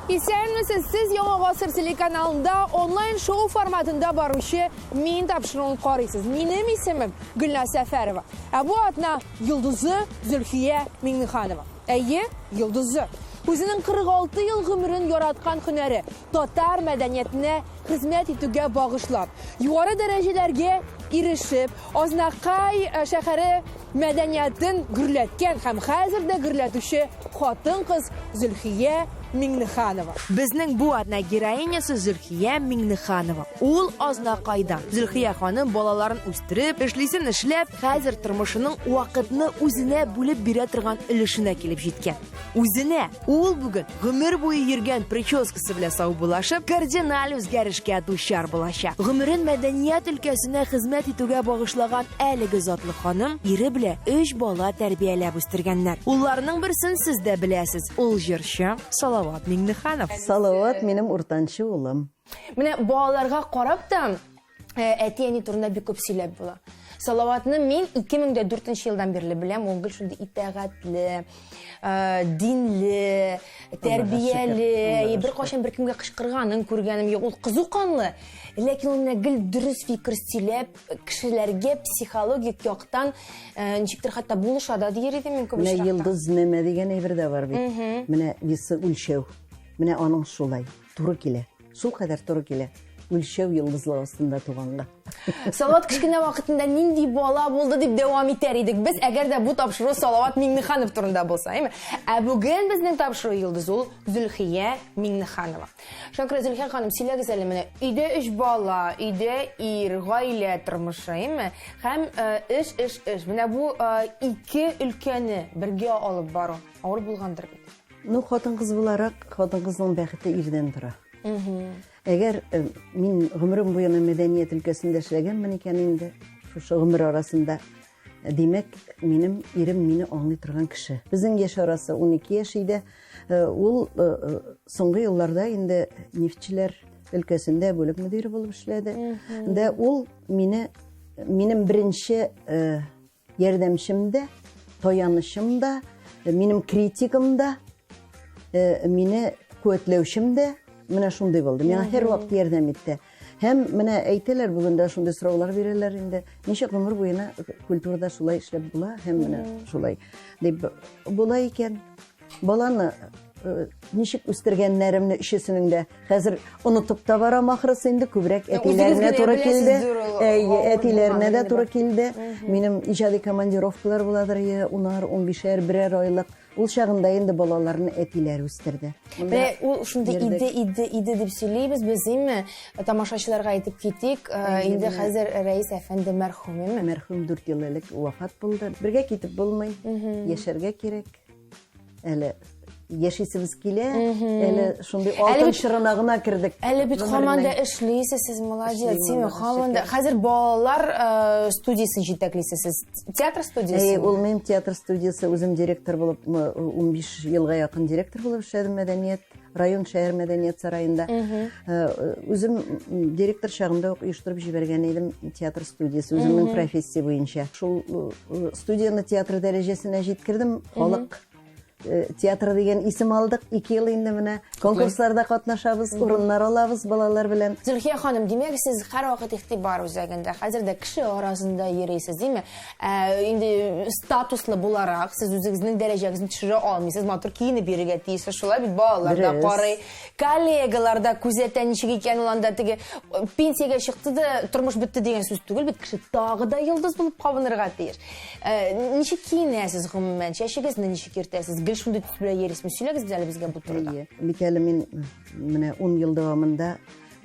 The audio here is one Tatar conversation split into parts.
Исәнмесез, сез Яңа гасыр телеканалында онлайн-шоу форматында баручы Мин тапшыруын карыйсыз. Минем исемем Гөлназ Сәфәрова. Ә бу атна йолдызы Зөлфия Миңнеханова. Әйе, йолдызы. Үзенең 46 ел гомерен яраткан һөнәре, татар мәдәниятенә хезмәт итүгә багышлап, югары дәрәҗәләргә ирешеп, Азнакай э, шәһәре мәдәниятен гөрләткән һәм хәзер дә гөрләтүче хатын-кыз Зөлхия Миңнеханова. Безнең бу атна героинясы Зөлхия Миңнеханова. Ул Азнакайдан. Зөлхия ханым балаларын үстереп, эшлисен эшләп, хәзер тормышының вакытны үзенә бүлеп бирә торган өлешенә килеп җиткән. Үзенә! Ул бүген гомер буе йөргән прическасы белән саубуллашып, кардиналь үзгәрешкә дучар булачак. Гомерен мәдәният өлкәсенә хезмәт итүгә багышлаган әлеге затлы ханым ире белән өч бала тәрбияләп үстергәннәр. Улларының берсен сез дә беләсез, ул җырчы Салават Миңнеханов. Салават минем уртанчы улым. Менә балаларга карап та Э, әти-әни турында бик күп сөйләп була. Салаватны мин 2004 елдан бирле беләм, ул гел шундый итагатьле, э, динле, тәрбияле, беркайчан беркемгә кычкырганын күргәнем юк. Ул кызу канлы, ләкин ул менә гел дөрес фикер сөйләп, кешеләргә психологик яктан э, ничектер хәтта булыша да дияр идем мин күп Менә йолдыз нәмә дигән әйбер дә бар бит. Менә весы үлчәү. Менә аның шулай туры килә. Шул кадәр туры килә. Үлчәү йолдызлыгы астында туганга. Салават кечкенә вакытында нинди бала булды дип дәвам итәр идек без, әгәр дә бу тапшыру Салават Миңнеханов турында булса, әйме? Ә бүген безнең тапшыру йолдызы ул Зөлхия Миңнеханова. Шуңа күрә Зөлхия ханым, сөйләгез әле менә, өйдә өч бала, өйдә ир, гаилә тормышы, әйме? Һәм э, эш, эш, эш. Менә бу э, ике өлкәне бергә алып бару авыр булгандыр бит. Ну, хатын-кыз буларак, хатын-кызның бәхете ирдән тора. Әгәр э, мин гомерем буена мәдәният өлкәсендә эшләгәнмен икән инде, шушы гомер арасында, э, димәк, минем ирем мине аңлый торган кеше. Безнең яшь арасы 12 яшь иде. Э, ул соңгы елларда инде нефтьчеләр өлкәсендә бүлек мөдире булып эшләде. Дә ул мине минем беренче Ярдәмчем дә, таянычым да, минем критикым да, э, мине куәтләүчем дә менә шундый булды. Миңа һәрвакыт ярдәм итте. Һәм менә әйтәләр бүген дә шундый сораулар бирәләр инде. Ничек гомер буена культурада шулай эшләп була һәм менә шулай дип була икән. Баланы э, ничек үстергәннәремне өчесенең дә хәзер онытып та барам ахрысы инде күбрәк әтиләренә туры килде. Әйе, әтиләренә дә туры килде. Минем иҗади командировкалар буладыр, унар, унбишәр, берәр айлык. Ул чагында инде балаларны әтиләр үстерде. Менә ул шундый иде, иде, иде дип сөйлибез без, име? Тамашачыларга әйтеп китик, э, инде хәзер Рәис әфәнде мәрхүм, име? Мәрхүм 4 ел элек вафат булды. Бергә китеп булмый, яшәргә кирәк. Әле яшисебез килә, әле шундый алтын чорына гына кердек. Әле бит һаман да эшлисез сез, молодец, син һаман да. Хәзер балалар э, студиясен җитәклисез сез. Театр студиясе. Әйе, ул минем театр студиясе, үзем директор булып 15 елга якын директор булып эшләдем мәдәният район шәһәр мәдәният сараенда. Э, үзем директор чагында ук оештырып җибәргән идем театр студиясе, үземнең профессия буенча. Шул э, студияне театр дәрәҗәсенә җиткердем. Халык э, театр дигән исем алдык. Ике ел инде менә конкурсларда катнашабыз, урыннар алабыз балалар белән. Зөлхия ханым, димәк, сез һәрвакыт игътибар үзәгендә, хәзер дә кеше арасында йөрисез, димме? Ә, инде статуслы буларак, сез үзегезнең дәрәҗәгезне төшерә алмыйсыз, матур киенеп йөрергә тиешсез, шулай бит балалар да карый, коллегалар да күзәтә, ничек икән ул анда теге э, пенсиягә чыкты да тормыш бетте дигән сүз түгел бит, кеше тагы да йолдыз булып кабынырга тиеш. Ә, ничек киенәсез гомумән, чәчегезне ничек йөртәсез, гел шундый төс белән йөрисезме? Сөйләгез әле безгә бу турыда. Әйе, бит әле мин менә 10 ел дәвамында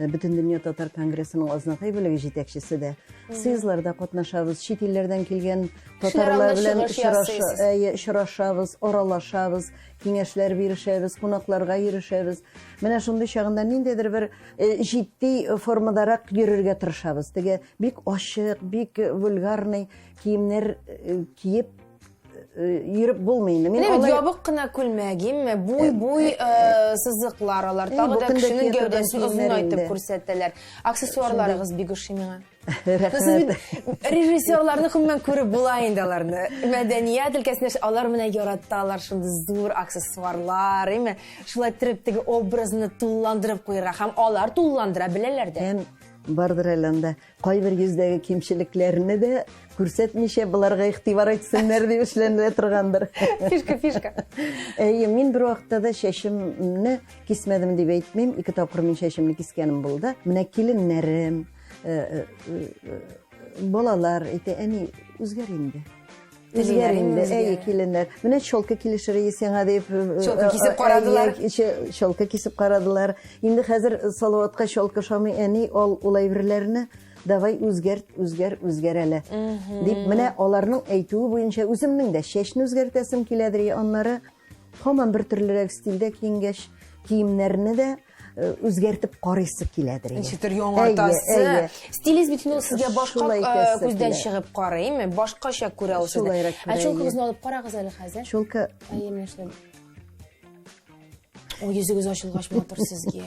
Э, Бөтендөнья татар конгрессының Азнакай бүлеге җитәкчесе дә. Съездларда катнашабыз, чит илләрдән килгән татарлар белән очрашабыз, аралашабыз, киңәшләр бирешәбез, кунакларга йөрешәбез. Менә шундый чагында ниндидер бер э, җитди формадарак йөрергә тырышабыз. Теге бик ачык, бик вульгарный киемнәр э, киеп. йөреп булмый инде. Мин алай... ябык кына күлмәк, име? Буй-буй сызыклар алар. Тагы да кешенең гәүдәсен озынайтып күрсәтәләр. Аксессуарларыгыз бик ошый миңа. Рәхмәт. Режиссерларны гомумән күреп була инде аларны. Мәдәният өлкәсендә алар менә яраталар шундый зур аксессуарлар, әйме? Шулай иттереп теге образны тулыландырып куярга һәм алар тулыландыра беләләр дә. Һәм бардыр әле анда кайбер йөздәге кимчелекләрне дә күрсәтмичә боларга игътибар итсеннәр дип эшләнелә торгандыр. Фишка, фишка. Әйе, мин бер вакытта да чәчемне кисмәдем дип әйтмим. Ике тапкыр мин чәчемне кискәнем булды. Менә киленнәрем, балалар әйтә, әни, үзгәр инде. Үзгәр инде, әйе, киленнәр. Менә челка килешер иде сиңа дип. Челка кисеп карадылар. Челка кисеп карадылар. Инде хәзер Салаватка челка ошамый, әни, ал ул әйберләрне, давай үзгәрт, үзгәр, үзгәр әле. Дип, менә аларның әйтүе буенча үземнең дә чәчне үзгәртәсем киләдер, аннары һаман бер төрлерәк стильдә киенгәч, киемнәрне дә үзгәртеп карыйсы киләдер. Ничектер яңартасы. Стилист бит инде ул сезгә башка күздән чыгып карыймы, башкача күрә ул сезне. Ә челкагызны алып карагыз әле хәзер. Челка. Әйе, менә шулай. Ой, йөзегез ачылгач матур сезгә.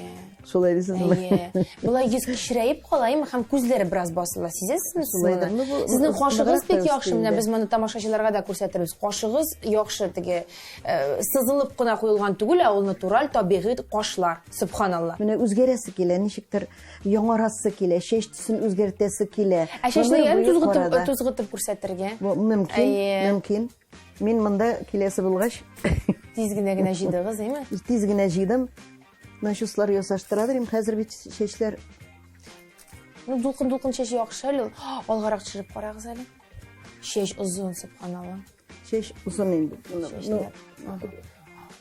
Шулай дисезме? Әйе. Болай йөз кечерәеп кала, әйеме, һәм күзләре бераз басыла. Сизәсезме сез моны? Сезнең кашыгыз бик яхшы, менә без моны тамашачыларга да күрсәтербез. Кашыгыз яхшы теге сызылып кына куелган түгел, ә ул натураль, табигый кашлар. Сөбханалла. Менә үзгәрәсе килә, ничектер яңарасы килә, чәч төсен үзгәртәсе килә. Ә чәчне яме тузгытып, тузгытып күрсәтергә? Мөмкин, мөмкин. Мин монда киләсе булгач, тиз генә генә җыйдыгыз, әйме? Тиз генә җыйдым. Начеслар ясаштырадыр инде, хәзер бит чәчләр. Ну, дулкын-дулкын чәч яхшы әле ул. Алгарак төшереп карагыз әле. Чәч озын, сөбханалла. Чәч озын инде. Ну,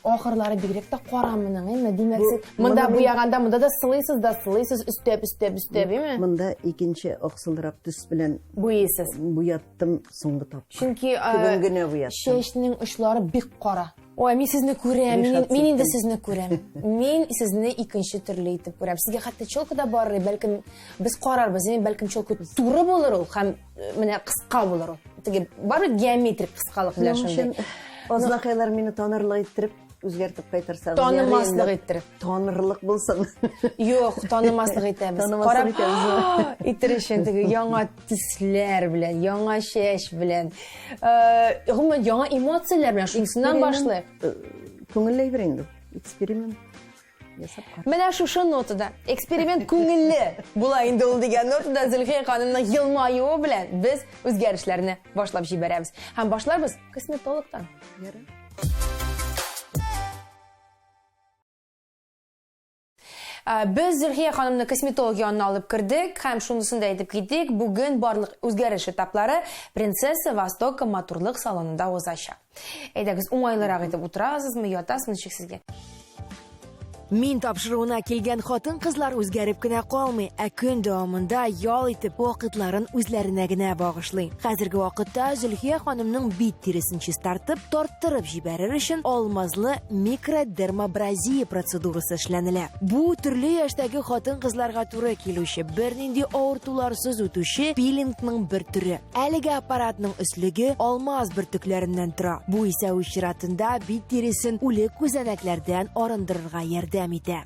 ахырлары бигрәк тә кара моның, әйме? Димәк, сез монда буяганда монда да сылыйсыз да сылыйсыз, өстәп, өстәп, өстәп, әйме? Монда икенче аксылрак төс белән буйыйсыз. Буяттым соңгы тапкыр. Чөнки Төбен генә буяттым. Чәчнең очлары бик кара. Ой, мин сезне күрәм, мин инде сезне күрәм. Мин сезне икенче төрле итеп күрәм. Сезгә хәтта челка да барыр, бәлкем без карарбыз, бәлкем челка туры булыр ул һәм менә кыска булыр ул. Теге бары геометрик кыскалык белән шундый. Азнакайлар мине танырлык иттереп үзгәртеп кайтарсагыз. Танымаслык иттереп. Танырлык булсын. Юк, танымаслык итәбез. Карап итәбез. Итер өчен теге яңа төсләр белән, яңа чәч белән, гомумән яңа эмоцияләр белән шунысыннан башлыйк. Күңелле әйбер инде. Эксперимент. Ясап кара. Менә шушы нотада эксперимент күңелле була инде ул дигән нотада Зөлхия ханымның елмаюы белән без үзгәрешләрне башлап җибәрәбез. Һәм башларбыз косметологтан. Ярар. Без Зөлхия ханымны косметолог янына алып кердек һәм шунысын да әйтеп китик, бүген барлык үзгәреш этаплары Принцесса Востока матурлык салонында узачак. Әйдәгез, уңайлырак итеп утырасызмы, ятасызмы, ничек сезгә? Мин тапшыруына килгән хатын-кызлар үзгәреп кенә калмый, ә көн дәвамында ял итеп, вакытларын үзләренә генә багышлый. Хәзерге вакытта Зөлхия ханымның бит тиресен чистартып, тарттырып җибәрер өчен алмазлы микродермабразия процедурасы эшләнелә. Бу төрле яшьтәге хатын-кызларга туры килүче, бернинди авыртуларсыз үтүче пилингның бер төре. Әлеге аппаратның өслеге алмаз бөртекләреннән тора. Бу исә үз чиратында бит тиресен үле күзәнәкләрдән арындырырга ярдәм итә.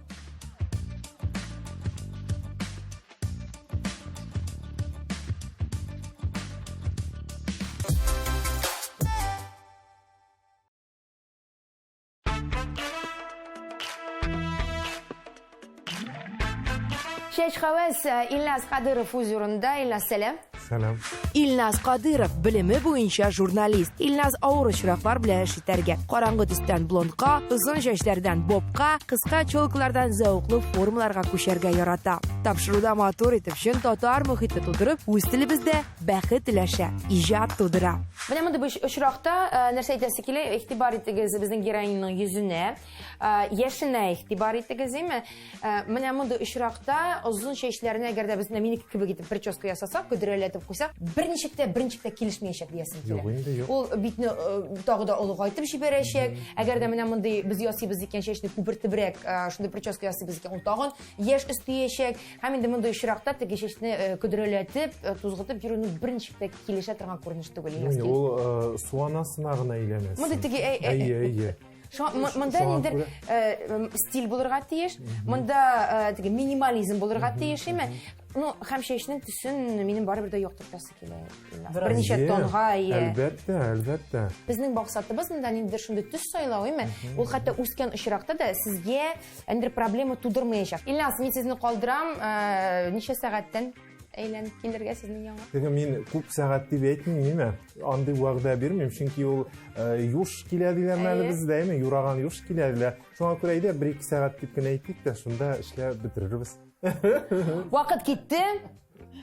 Чәч хәвәс э, Илназ Кадыров үз урынында. Илназ, сәлам. Сәлам. Илназ Кадыров белеме буенча журналист. Илназ авыр очраклар белән эш итәргә. Караңгы төстән блондка, озын чәчләрдән бобка, кыска челкалардан зәвыклы формаларга күчәргә ярата. Тапшыруда матур итеп чын татар мохите тудырып, үз телебездә бәхет өләшә, иҗат тудыра. Менә мондый бер очракта э, нәрсә әйтәсе килә, игътибар итегез безнең героиняның йөзенә, э, яшенә игътибар итегез, әйме? Э, менә мондый очракта озын чәчләренә әгәр дә без менә минеке кебек итеп прическа ясасак, көдрәләтеп куйсак, берничек тә, берничек тә килешмәячәк диясем килә. Юк инде, юк. Ул битне тагы да олыгайтып җибәрәчәк. Әгәр дә менә мондый без ясыйбыз икән, чәчне күпертебрәк, шундый прическа ясыйбыз икән, ул тагын яшь өстиячәк. Һәм инде мондый очракта теге чәчне э, көдрәләтеп, э, тузгытып йөрүне берничек тә килешә торган күренеш түгел. Юк, ул э, су анасына гына әйләнә. Мондый теге әйе, әйе. Монда ниндидер стиль булырга тиеш, монда теге минимализм булырга тиеш, име? Ну, һәм чәчнең төсен минем барыбер дә яктыртасы килә. Берничә тонга ия. Әлбәттә, әлбәттә. Безнең максатыбыз монда ниндидер шундый төс сайлау, име? Ул хәтта үскән очракта да сезгә ниндидер проблема тудырмаячак. Илназ, мин сезне калдырам, ничә сәгатьтән әйләнеп килергә сезнең янга? Теге мин күп сәгать дип әйтмим, ниме? Андый вәгъдә бирмим, чөнки ул юш килә диләр әле бездә, әйме? Юраган юш килә диләр. Шуңа күрә әйдә бер-ике сәгать дип кенә әйтик тә, шунда эшләп бетерербез. Вакыт китте.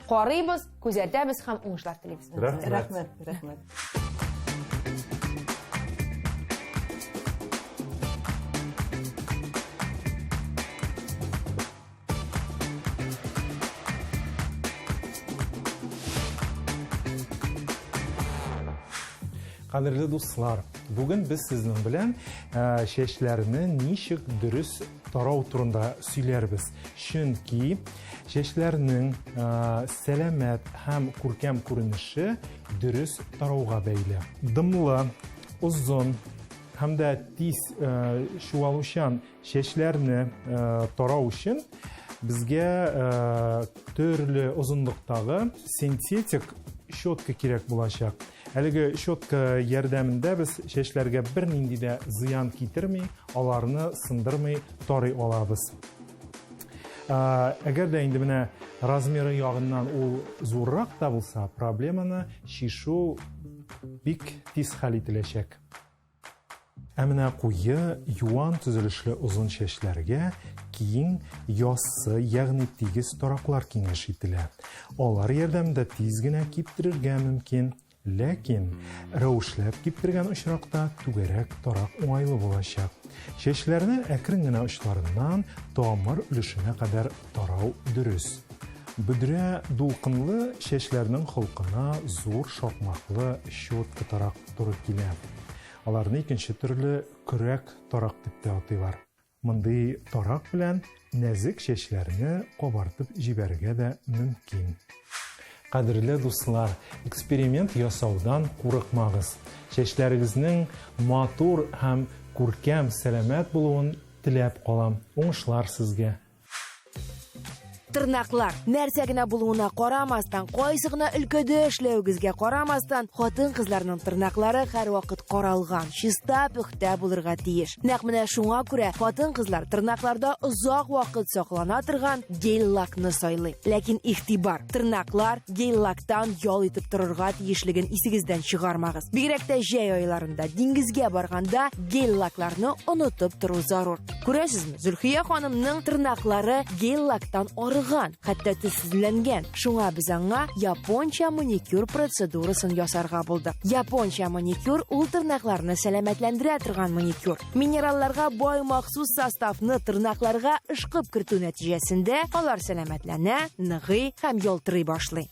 Карыйбыз, күзәтәбез һәм уңышлар телибез. Рәхмәт. Рәхмәт, рәхмәт. Кадерле дуслар, бүген без сезнең белән э, чәчләрне ничек дөрес тарау турында сөйләрбез. Чөнки чәчләрнең э, сәламәт һәм күркәм күренеше дөрес тарауга бәйле. Дымлы, озын һәм дә тиз э, чуалучан Чәчләрне тарау өчен безгә төрле озынлыктагы синтетик щетка кирәк булачак. Әлеге щетка ярдәмендә без чәчләргә бернинди дә зыян китерми, аларны сындырмый тарый алабыз. Әгәр дә инде менә размеры ягыннан ул зуррак та булса, проблеманы чишү бик тиз хәл ителәчәк. Ә менә куе, юан төзелешле озын чәчләргә киң, яссы, ягъни тигез тараклар киңәш ителә. Алар ярдәмендә тиз генә киптерергә мөмкин. Ләкин рәвешләп киптергән очракта түгәрәк тарак уңайлы булачак. Чәчләрне әкрен генә очларыннан тамыр өлешенә кадәр тарау дөрес. Бөдрә дулкынлы чәчләрнең холкына зур шакмаклы щетка тарак туры килә. Аларны икенче төрле көрәк тарак дип тә атыйлар. Мондый тарак белән нәзек чәчләрне кабартып җибәрергә дә мөмкин. Кадерле дуслар, эксперимент ясаудан курыкмагыз. Чәчләрегезнең матур һәм күркәм, сәламәт булуын теләп калам. Уңышлар сезгә! Тырнаклар. Нәрсә генә булуына карамастан, кайсы гына өлкәдә эшләвегезгә карамастан, хатын-кызларның тырнаклары һәрвакыт каралган, чиста, пөхтә булырга тиеш. Нәкъ менә шуңа күрә хатын-кызлар тырнакларда озак вакыт саклана торган гель-лакны сайлый. Ләкин игътибар, тырнаклар гель-лактан ял итеп торырга тиешлеген исегездән чыгармагыз. Бигрәк тә җәй айларында диңгезгә барганда гель-лакларны онытып тору зарур. Күрәсезме, Зөлхия ханымның тырнаклары гель-лактан арыган, хәтта төссезләнгән. Шуңа без аңа японча маникюр процедурасын ясарга булдык. Японча маникюр ул тырнакларны сәламәтләндерә торган маникюр. Минералларга бай махсус составны тырнакларга ышкып кертү нәтиҗәсендә алар сәламәтләнә, ныгый һәм ялтырый башлый.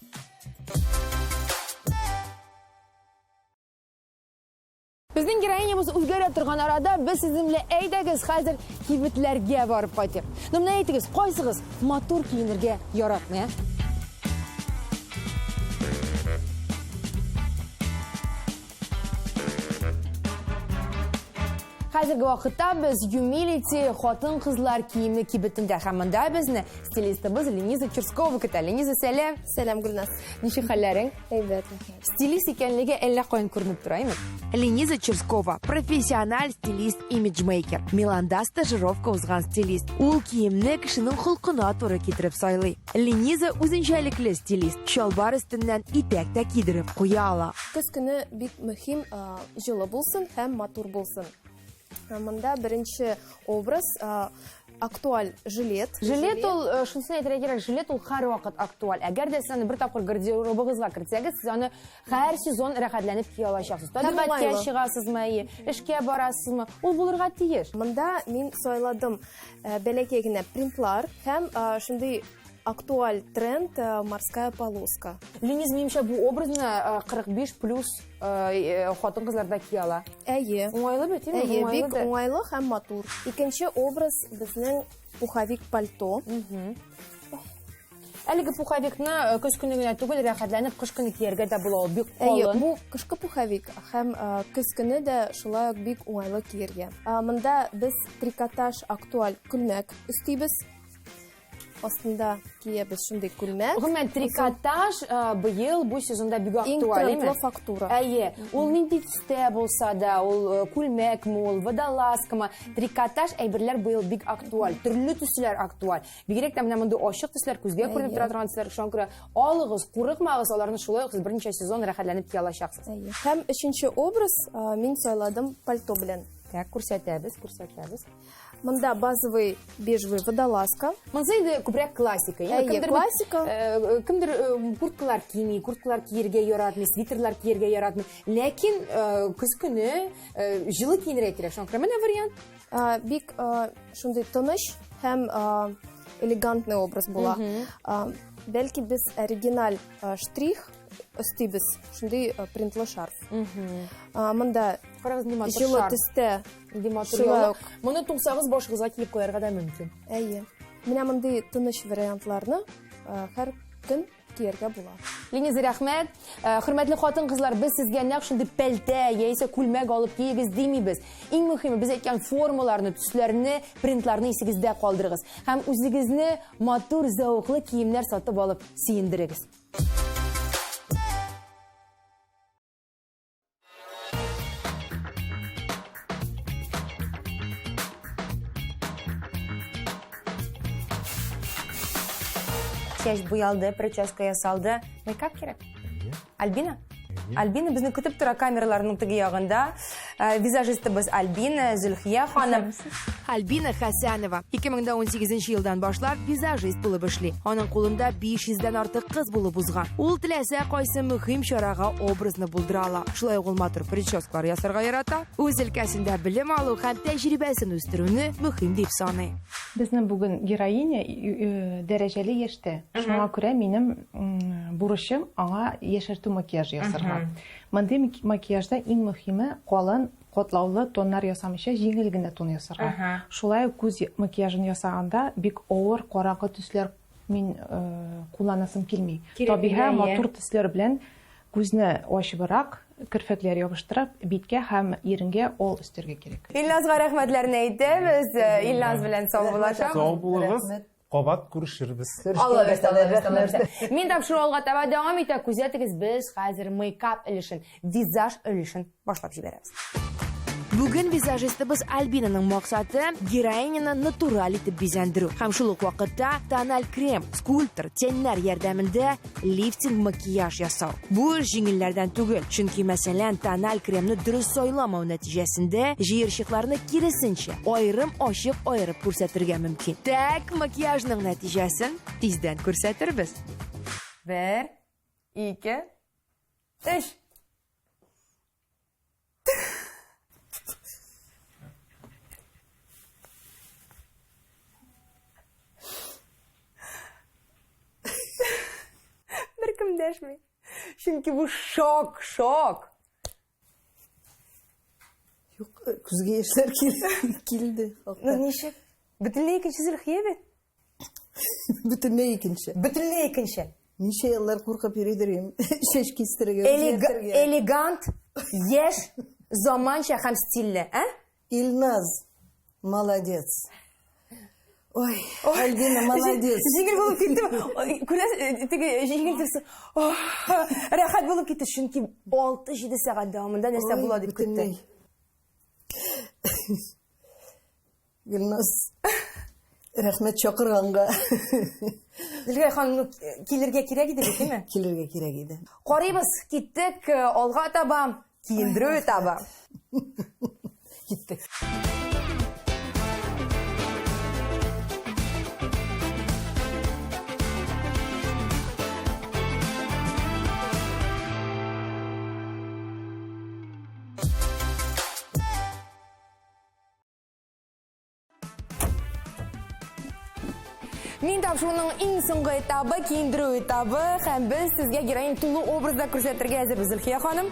Безнең героинябыз үзгәрә торган арада без сезнең белән әйдәгез хәзер кибетләргә барып кайтыйк. Ну менә әйтегез, кайсыгыз матур киенергә яратмый, ә? Хәзерге вакытта без Humility хатын-кызлар киеме кибетендә һәм монда безне стилистыбыз Лениза Черскова көтә. Лениза, сәлам. Сәлам, Гөлназ. Ничек хәлләрең? Әйбәт, рәхмәт. Стилист икәнлеге әллә каян күренеп тора, әйме? Лениза Черскова – профессиональ стилист, имиджмейкер. Миланда стажировка узган стилист. Ул киемне кешенең холкына туры китереп сайлый. Лениза үзенчәлекле стилист. Чалбар өстеннән итәк тә кидереп куя ала. Көз көне бик мөһим, җылы булсын һәм матур булсын. Монда беренче образ актуаль жилет. Жилет ул, э, шунысын әйтергә кирәк, жилет ул һәрвакыт актуаль. Әгәр дә сез аны бер тапкыр гардеробыгызга кертсәгез, сез аны һәр сезон рәхәтләнеп кия алачаксыз. Табигатькә чыгасызмы, әйе, эшкә барасызмы, ул булырга тиеш. Монда мин сайладым э, бәләкәй генә принтлар һәм э, шундый актуаль тренд морская полоска. Лениз, минемчә, бу образны 45 плюс хатын-кызлар да кия ала. Әйе. Уңайлы бит, әйе? Әйе, бик уңайлы һәм матур. Икенче образ безнең пуховик пальто. Әлеге пуховикны э, көз көне генә түгел, рәхәтләнеп кыш көне кияргә дә була. Ул бик Әйе, калын. бу кышкы пуховик һәм э, көз көне дә шулай ук бик уңайлы кияргә. Э, Монда без трикотаж актуаль күлмәк өстибез. Астында киябез шундый күлмәк. Гомумән, трикотаж э, быел бу сезонда бик Иң актуаль, трендлы әйме? фактура. Әйе, ул нинди төстә булса да, ул э, күлмәкме, ул водолазкамы, трикотаж әйберләр быел бик актуаль, төрле төсләр актуаль. Бигрәк тә менә мондый ачык төсләр, күзгә күренеп тора торган төсләр, шуңа күрә алыгыз, курыкмагыз, аларны шулай ук сез берничә сезон рәхәтләнеп кия алачаксыз. Әйе. Һәм өченче образ э, мин сайладым пальто белән. Так, күрсәтәбез, күрсәтәбез. Монда базовый бежевый водолазка. Монысы инде күбрәк классика. Әйе, Әйе, кемдер бит, классика. э, Кемдер э, курткалар кими, курткалар киергә яратмый, свитерлар киергә яратмый. Ләкин э, көз көне э, җылы киенергә кирәк. Шуңа күрә менә вариант. Э, Бик э, шундый тыныч һәм э, элегантный образ була. Э, Бәлки без оригиналь э, штрих өстибез, шундый э, принтлы шарф. Э, Монда Карагыз, нинди матур җылы шарф. төстә Нинди матур шулай яулык. ук. Моны туңсагыз башыгызга киеп куярга да мөмкин. Әйе. Менә мондый тыныч вариантларны э, һәр көн кияргә була. Лениза, рәхмәт. Э, Хөрмәтле хатын-кызлар, без сезгә нәкъ шундый пәлтә яисә күлмәк алып киегез димибез. Иң мөһиме, без әйткән формаларны, төсләрне, принтларны исегездә калдырыгыз һәм үзегезне матур, зәвыклы киемнәр сатып алып сөендерегез. Чәч буялды, прическа ясалды. Мейкап кирәк. Әйе. Альбина? Әйе. Альбина безне көтеп тора камераларның теге ягында. Э, Визажистыбыз Альбина, Зөлхия ханым. Альбина Хәсәнова 2018 елдан башлап визажист булып эшли. Аның кулында 500 дән артык кыз булып узган. Ул теләсә кайсы мөһим чарага образны булдыра ала. Шулай ук ул матур прическалар ясарга ярата. Үз өлкәсендә белем алу һәм тәҗрибәсен үстерүне мөһим дип саный. Безнең бүген героиня э, дәрәҗәле яшьтә. Шуңа күрә минем м, бурычым аңа яшәртү макияжы ясарга. Мондый макияжда иң мөһиме калын, катлаулы тоннар ясамыйча җиңел генә тон ясарга. Шулай ук күз макияжын ясаганда бик авыр караңгы төсләр мин э, кулланасым килми. Кирәк Табигый әйе. матур төсләр белән күзне ачыбрак, керфекләр ябыштырып, биткә һәм иренгә ал өстәргә кирәк. Илназга рәхмәтләрне әйтәбез. Э, Илназ белән сау булашабыз. Сау булыгыз. Рәхмәт. Кабат күрешербез. Алла бирсә, Алла бирсә, Алла бирсә. Мин тапшыру алга таба дәвам итә. Күзәтегез, без хәзер мейкап өлешен, визаж өлешен башлап җибәрәбез. Бүген визажистыбыз Альбинаның максаты героиняны натураль итеп бизәндерү һәм шул ук вакытта тональ крем, скульптор, теннәр ярдәмендә лифтинг макияж ясау. Бу эш җиңелләрдән түгел, чөнки мәсәлән, тональ кремны дөрес сайламау нәтиҗәсендә җыерчыкларны киресенчә аерым ачык аерып күрсәтергә мөмкин. Тәк макияжның нәтиҗәсен тиздән күрсәтербез. Бер, ике, өч. Беркем дәшми. Чөнки бу шок, шок. Юк, э, күзгә яшьләр килде. Ну ничек? Бөтенләй икенче Зөлхия бит. Бөтенләй икенче. Бөтенләй икенче. Ничә еллар куркып йөридер идем. Чәч кистерергә, үзгәртергә. Элегант, яшь, заманча һәм стильле, ә? Илназ, молодец. Ой, Альбина, молодец. Җиңел булып китте. Күрәсез, э, теге җиңел төсе. Ох, Рәхәт булып китте, чөнки 6-7 сәгать дәвамында нәрсә Ой, була дип көттем. бөтенләй. Гөлназ, рәхмәт чакырганга. Зөлфия ханым, ну, килергә кирәк иде бит, әйме? Килергә кирәк иде. Карыйбыз, киттек, э, алга таба, киендерү этабы. Киттек. Мин тапшыруның иң соңгы этабы, киендерү этабы һәм без сезгә героин тулы образда күрсәтергә әзербез, Зөлфия ханым.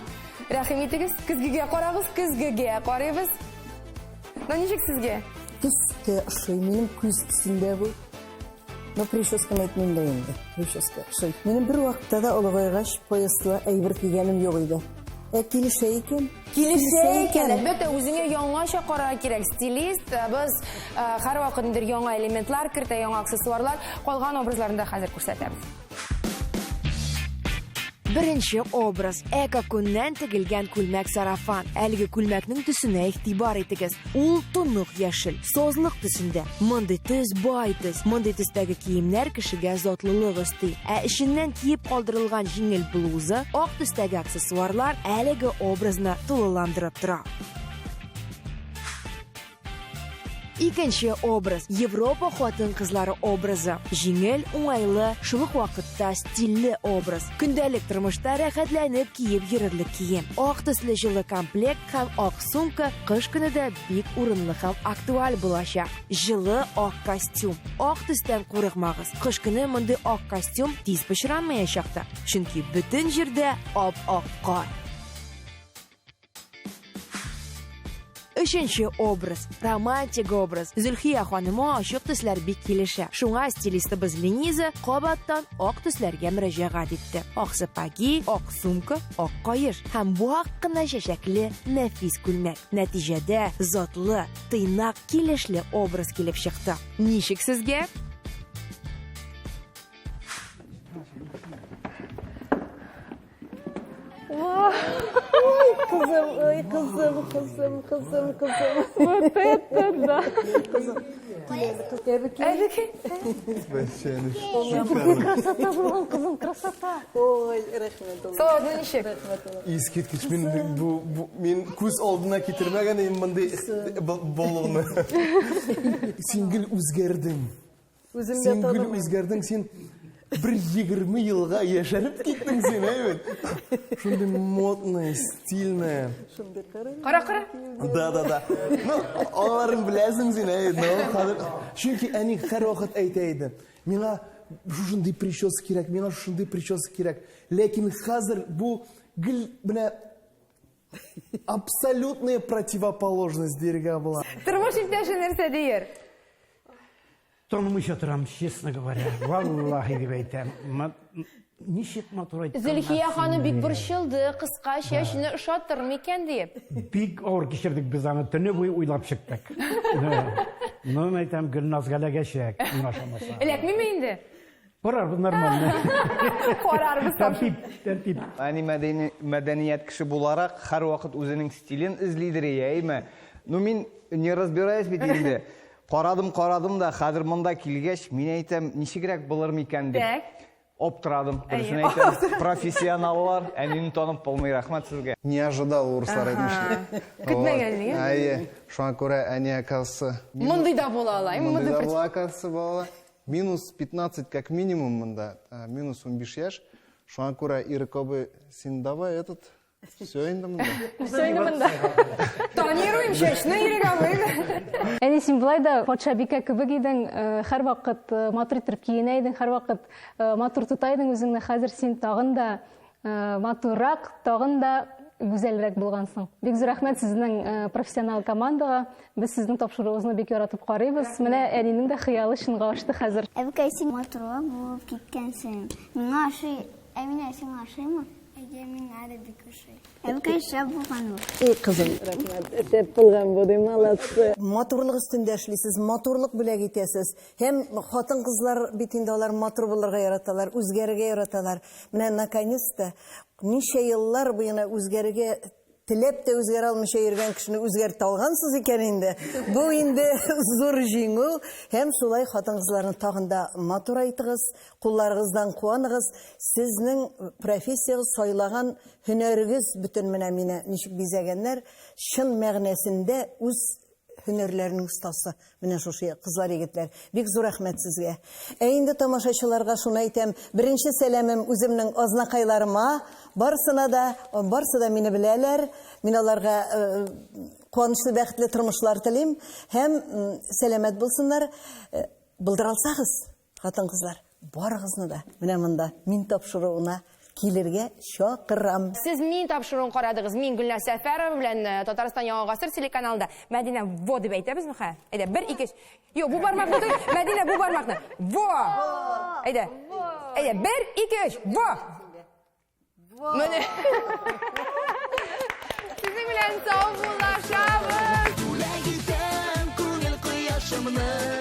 Рәхим итегез, көзгегә карагыз, көзгегә карыйбыз. Ну, ничек сезгә? Төс тә ошый, минем күз төсендә бу. Ну, прическаны әйтмим дә инде. Прическа ошый. Минем бер вакытта да олыгайгач пояслы әйбер кигәнем юк иде. Ә килешә икән. Килешә икән. Әлбәттә, үзеңә яңача карарга кирәк. Стилист э, без э, һәрвакыт ниндидер яңа элементлар кертә, яңа аксессуарлар. Калган образларын да хәзер күрсәтәбез. Беренче образ эко-күннән тегелгән күлмәк-сарафан. Әлеге күлмәкнең төсенә игътибар итегез. Ул тонык яшел, сазлык төсендә. Мондый төс бай төс. Мондый төстәге киемнәр кешегә затлылык өсти. Ә эченнән киеп калдырылган җиңел блуза, ак төстәге аксессуарлар әлеге образны тулыландырып тора. Икенче образ Европа хатын-кызлары образы. Җиңел, уңайлы, шул ук вакытта стильле образ. Көндәлек тормышта рәхәтләнеп киеп йөрерлек кием. Ак төсле җылы комплект һәм ак сумка кыш көне дә бик урынлы һәм актуаль булачак. Җылы ак костюм. Ак төстән курыкмагыз. Кыш көне мондый ак костюм тиз пычранмаячак та, чөнки бөтен җирдә ап-ак кар. Өченче образ, романтик образ. Зөлхия ханыма ачык төсләр бик килешә. Шуңа стилистыбыз Лениза кабаттан ак төсләргә мөрәҗәгать итте. Ак сапоги, ак сумка, ак каеш һәм вак кына чәчәкле нәфис күлмәк. Нәтиҗәдә затлы, тыйнак, килешле образ килеп чыкты. Ничек сезгә? Ой, кызым, ой, кызым, кызым, кызым, кызым. Вот это да! Кызым. Әбекәй. Красота булган кызым, красота. Ой, рәхмәт. Салаватны ничек? Искиткеч, мин бу, бу мин күз алдына китермәгән идем мондый баллыгны. Син гел үзгәрдең. Үзем дә Син гел танымыйм. үзгәрдең, син бер 20 елга яшәреп киттең син, әйбәт. Шундый модный, стильный. Шундый кырын. Кара, кара. Да, да, да. Ну, аларын беләсең син, әйбәт. Ну, хәзер чөнки әни һәрвакыт әйтә иде. Миңа шушындый прическа кирәк, миңа шушындый прическа кирәк. Ләкин хәзер бу гел менә абсолютная противоположность дияргә була. Тормыш иптәше нәрсә дияр? Танымыйча торам, честно говоря. Валлахи дип әйтәм. Ничек матур әйткәннәр. Зөлхия ханым бик борчылды, кыска чәчне ошатыр микән диеп. Бик авыр кичердек без аны, төне буе уйлап чыктык. Ну, әйтәм, Гөлназга эләгәчәк, миңа ошамаса. Эләкмиме инде? Карарбыз нормально. Карарбыз. Тәртип, тәртип. Әни мәдәният кеше буларак, һәрвакыт үзенең стилен эзлидер, әйме? Ну, мин не разбираюсь бит инде. Карадым, карадым да, хәзер монда килгәч, мин әйтәм, ничегрәк булыр микән дип. Так. Аптырадым, дөресен әйтәм. Профессионаллар, әнине танып булмый, рәхмәт сезгә. Не ожидал урыслар әйтмешли. Көтмәгән, нигә? Әйе, шуңа күрә әни оказывается. Мондый да була ала, Мондый да була, оказывается, була ала. Минус 15 как минимум монда, минус 15 яшь. Шуңа күрә Ирек абый, син давай этот, все инде монда. Все инде монда. Тонируем чәчне, Ирек абый. Әни, син болай да патшабикә кебек идең, һәрвакыт матур итеп киенә идең, һәрвакыт матур тота идең үзеңне. Хәзер син тагын да матуррак, тагын да гүзәлрәк булгансың. Бик зур рәхмәт сезнең профессионал командага. Без сезнең тапшыруыгызны бик яратып карыйбыз. Менә әнинең дә хыялы чынга ашты хәзер. Әбекәй, син матурлап булып киткәнсең. Миңа ошый. Ә менә сиңа ошыймы? Әйе, миңа да бик ошый. Әбекәй, шәп булган бу. И, кызым, рәхмәт. Шәп булган бу, ди, молодцы. Матурлык өстендә эшлисез, матурлык бүләк итәсез. Һәм хатын-кызлар бит инде алар матур булырга яраталар, үзгәрергә яраталар. Менә наконец-то ничә еллар буена үзгәрергә теләп тә үзгәрә алмыйча йөргән кешене үзгәртә алгансыз икән инде. Бу инде зур җиңү. Һәм шулай хатын-кызларны тагын да матурайтыгыз, кулларыгыздан куаныгыз. Сезнең профессиягез, сайлаган һөнәрегез бөтен менә мине ничек бизәгәннәр, чын мәгънәсендә үз һөнәрләренең остасы. Менә шушы кызлар, егетләр. Бик зур рәхмәт сезгә. Ә инде тамашачыларга шуны әйтәм, беренче сәламем үземнең азнакайларыма, барысына да, барысы да мине беләләр. Мин аларга куанычлы, бәхетле тормышлар телим һәм сәламәт булсыннар. Булдыра алсагыз, хатын-кызлар, барыгызны да менә монда мин тапшыруына килергә чакырам. Сез мин тапшыруын карадыгыз. Мин Гөлназ Сәфәрова белән э, Татарстан Яңа гасыр телеканалында. Мәдинә, во дип әйтәбезме хә? Әйдә, бер, ике, өч. Юк, бу бармакны түгел. Мәдинә, бу бармакны. Во! Әйдә. Әйдә, бер, ике, өч. Во! Менә. Сезнең белән сау булашабыз. Бүләк итәм күңел кояшымны.